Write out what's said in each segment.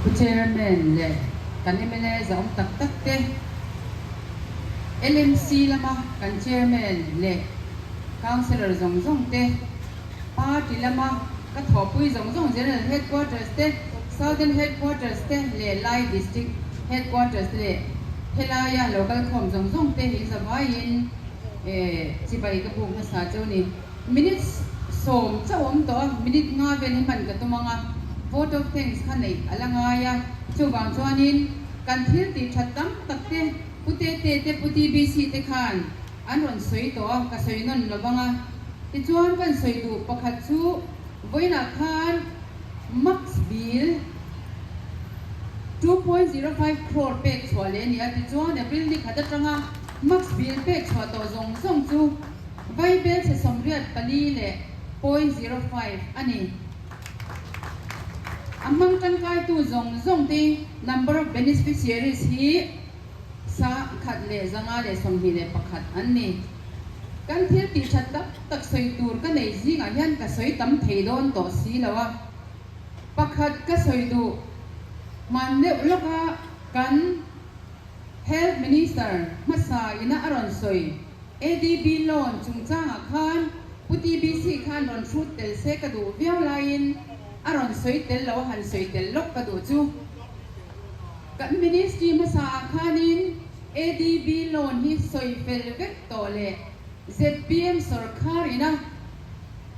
Pu Chairman leh kan mla zahawm tak tak te, LMC lama kan Chairman leh Councillor zawng zawng te, Party lama ka thawhpui zawng zawng General Headquarters te, Southern Headquarters te leh Lai District Headquarters te leh helaia lo kal khawm zawng zawng te hi zavaiin chibai ka buk hmasa cheu ni. Minutes sawm chauh awm tawh a, minute nga vel hi hman ka tum ang a, vote of thanks kha neih a la ngai a, chuvang chuanin kan thil tih that tam tak te Pu Tete te Pu TBC te khan an rawn sawi tawh a, ka sawi nawn lo vang a. Tichuan kan sawi duh pakhat chu vawiinah khan Max bill 2.05 crore pek chhuah leh a ni a, tichuan April ni khat atanga Max bill pek chhuah tawh zawng zawng chu Vaibel chhe 84 leh .05 a ni. A hmang tangkaitu zawng zawng te number of beneficiaries hi 121 an ni. Kan thil tih that tak tak sawi tur ka nei zingah hian ka sawi tam thei dawn tawh si lo a. Pakhat ka sawi duh hman deuh lawka kan Health Minister hmasa ina a rawn sawi. ADB loan chungchangah khan Pu TBC khan rawn hrut tel se ka duh viau laiin a rawn sawi tel lo a han sawi tel lawk ka duh chu. Kan Ministry hmasaah khanin ADB loan hi sawi fel vek tawh leh zpm sawrkhar ina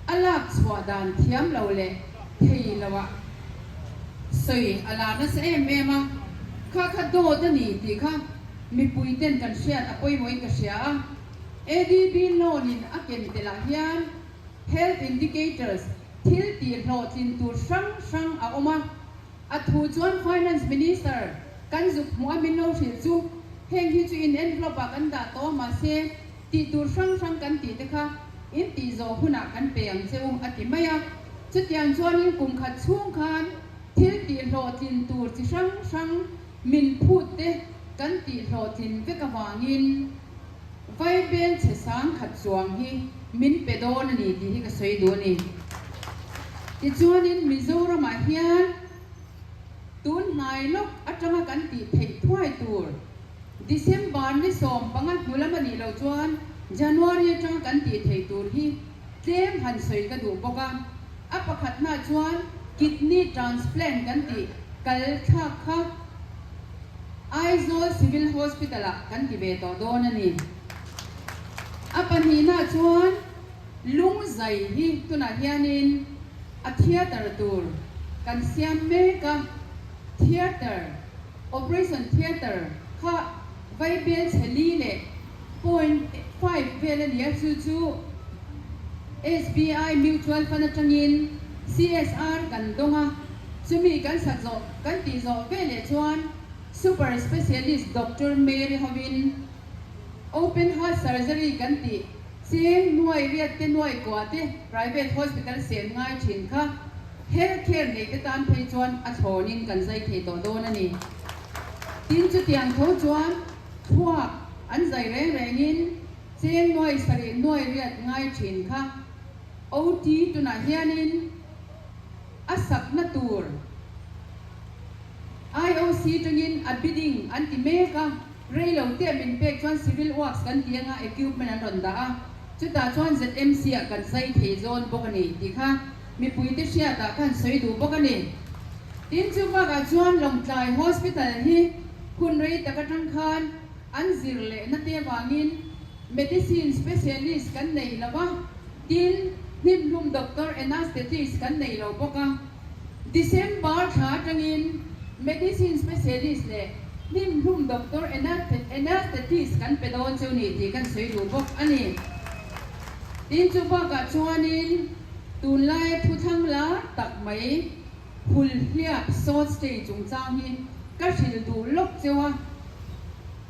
a lak chhuah dan thiam lo leh thei lo ah sawi a la nasa em em a, kha kha dawt a ni tih kha Mipui ten kan hriat a pawimawhin ka hria a, ADB loan in a ken telh ah hian health indicators thil tih hlawhtlin tur hrang hrang a awm a, a thu chuan Finance Minister kan zuk hmuh a min lo hrilh chu heng hi chu in envelope ah kan dah tawh a mahse tih tur hrang hrang kan tih te kha in tih zawh hunah kan pe ang che u a ti mai a, chutiang chuanin kum khat chhung khan thil tih hlawhtlin tur chi hrang hrang Min phut te kan tih hlawhtlin vek avangin Vaibel chhe sang khat chuang hi min pe dawn a ni tih hi ka sawi duh a ni. Tichuanin Mizoramah hian tun hnai lawk atanga kan tih theih thuai tur December ni 15 hnu lam a nih loh chuan January atanga kan tih theih tur hi tlem han sawi ka duh bawk a. A pakhatna chuan kidney transplant kan tih kal thlak kha Aizawl Civil Hospital ah kan ti ve tawh dawn a ni. A pahnihna chuan lung zai hi tunah hianin a theatre tur kan siam mek a, theatre, operation theatre kha Vaibel chhe li leh .5 vel a ni a, chu chu SBI Mutual Fund atangin CSR kan dawng a, chumi kan sak zawh kan tih zawh veleh chuan Super Specialist Doctor Mary hovin Open Heart Surgery kan tih cheng nuai riat te nuai kua te private hospital sen ngai thin kha health care nei te tan phei chuan a thlawnin kan zai thei tawh dawn a ni. Tin chutiang tho chuan Thluak an zai reng rengin cheng nuai sarih nuai riat ngai thin kha OT tunah hianin a sakna tur IOC tangin a bidding an ti mek a, rei lo te min pek chuan civil works kan ti anga equipment an rawn dah a, chutah chuan ZMC ah kan zai thei zawn bawk a ni tih kha mipuite hriatah khan sawi duh bawk a ni. Tin chu bakah chuan Lawngtlai Hospital hi Hun rei tak atang khan an zir lehna te avangin medicine specialist kan nei lo a, tin, hnimhlum doctor anaesthetist kan nei lo bawk a. December thla atangin medicine specialist leh hnimhlum doctor anaesthetist kan pe dawn chu ni tih kan sawi duh bawk a ni. Tin, chu bakah chuanin tunlai thuthlang lar tak mai, Hulhliap short stay chungchang hi ka hrilh duh lawk cheu a,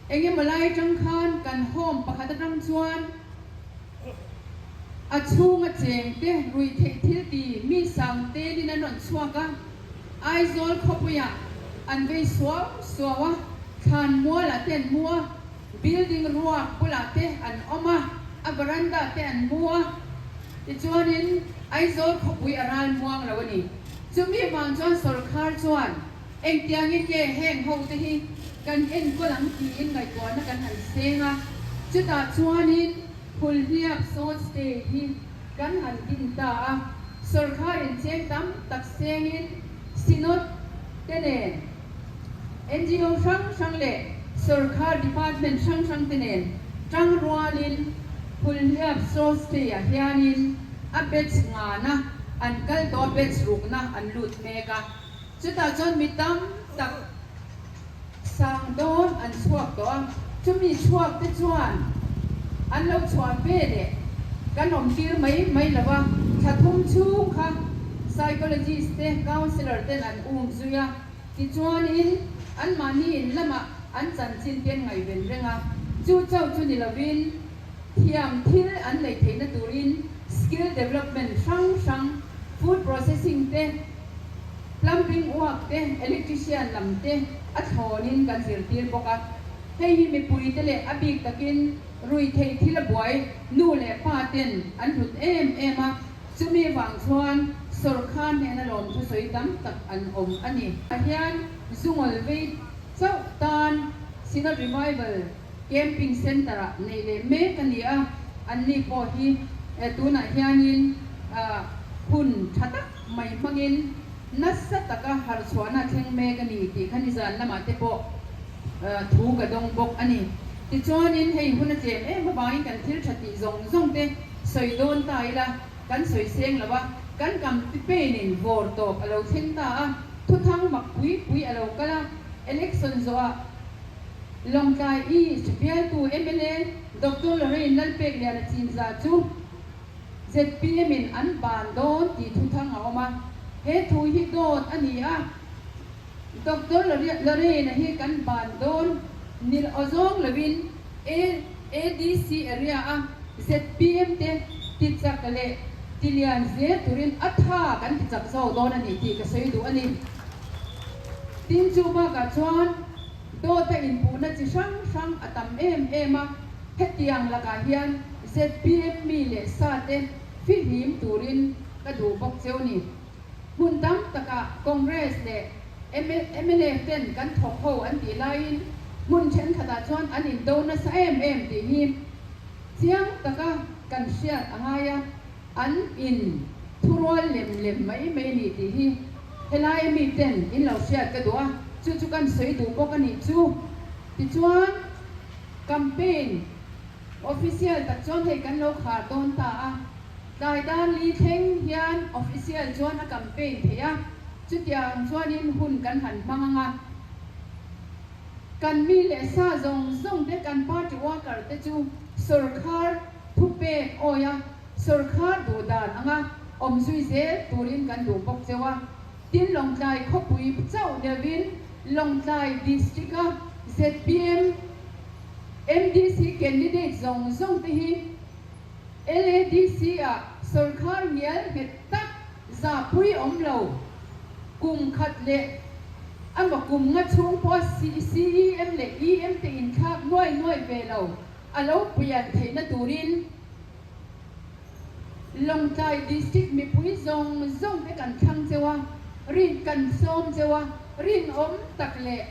eng emaw lai atang khan kan home pakhat atang chuan a chhunga cheng te ruih theih thil ti mi sang telin an rawn chhuak a, Aizawl khawpuiah an vei suau suau a, thlan mualah te an mu a, building ruak bulah te an awm a, a veranda te an mu a. Tichuanin Aizawl khawpui a ral muang lo a ni. Chumi vang chuan sawrkhar chuan Engtiangin nge heng hote hi kan enkawl ang tiin ngaihtuahna kan han seng a, chutah chuanin Phulhniap Salt Stay hi kan han din ta a, sawrkharin cheng tam tak sengin Synod te nen, NGO hrang hrang leh sawrkhar department hrang hrang te nen tangrualin Phulhniap Salt Stay-ah hianin a batch ngana an kal tawh a, batch rukna an lut mek a. Chutah chuan mi tam tak sang dawn an chhuak tawh a, chumi chhuak te chuan an lo chhuah ve leh kan awm tir mai mai lo va, thla thum chhung kha psychologist te, counsellor ten an um zui a, tichuanin anmahni in lamah an chanchin te an ngaihven reng a, chu chauh chu ni lovin thiam thil an neih theihna turin skill development hrang hrang, food processing te, Plumbing work te, electrician lam te a thlawnin kan zirtir bawk a. Hei hi mipuite leh a bik takin ruihtheih thil a buai nu leh pa ten an hlut em em a, chumi vang chuan sawrkhar hnena lawmthu sawi tam tak an awm a ni. Ah hian Zungawl vei chauh tan Synod Revival Camping Centre ah neih leh mek a ni a, anni pawh hi tunah hianin hun tha tak mai hmangin nasa taka harhchhuahna a thleng mek a ni tih kha nizan lamah te pawh thu ka dawng bawk a ni. Tichuanin hei hun a tlem em avangin kan thil tha tih zawng zawng te sawi dawn ta ila kan sawi seng lo a, kan campaign in vawr tawp a lo thleng ta a, thuthang mak pui pui a lo kal a, election zawhah Lawngtlai East bialtu mla Doctor Lorraine Lalpekliana chinza chu zpm in an ban dawn tih thuthang a awm a, he thu hi dawt a ni a, Doctor Lorraine-a hi kan ban dawn nil aw zawng lovin ADC area a zpm te tichak leh tilian zel turin a tha kan tichak zo dawn a ni tih ka sawi duh a ni. Tin chu bakah chuan dawta inpuhna chi hrang hrang a tam em em a, hetiang lakah hian zpm mi leh sa te fihlim turin ka duh bawk cheu ni. Hmun tam takah Congress leh mnf ten kan thawk ho an tih laiin hmun thenkhatah chuan an indo nasa em em tih hi chiang taka kan hriat a ngai a. An in thurual lem lem mai mai a ni tih hi helai mi ten in lo hriat ka duh a, chu chu kan sawi duh bawk a nih chu. Tichuan campaign official tak chuan hei kan lo khar dawn ta a, tlai dar li thleng hian official chuan a campaign theih a, chutiang chuanin hun kan han hmang ang a. Kan mi leh sa zawng zawng te kan party worker te chu sawrkhar Thupek awi a, sawrkhar duh dan anga awm zui zel turin kan duh bawk cheu a. Tin Lawngtlai khawpui chauh deuhin Lawngtlai District-a zpm MDC candidate zawng zawng te hi LADC-ah sawrkhar ngial nghet tak zahpui awm lo kum khat leh amaw kum nga chhung pawha CEM leh EM te inthlak nuai nuai ve lo A lo puian theihna turin Lawngtlai District mipui zawng zawng te kan thlang cheu a, rin kan sawm cheu a, rinawm tak leh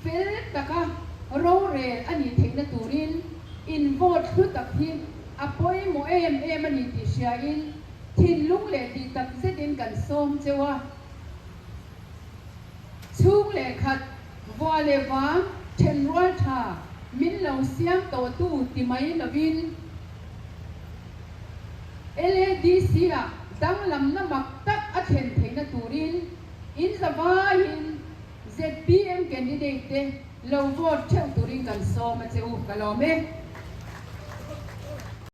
fel taka rorel a nih theihna turin in vote hlu tak hi a pawimawh em em a ni tih hriain thinlung leh tih tak zetin kan sawm cheu a. Chhung leh khat, vua leh vang, thenrual tha min lo siam tawhtu ti mai lovin LADC-ah danglamna mak tak a thlen theihna turin in zavaiin zpm candidate te lo vote theuh turin kan sawm a che u, ka lawm e.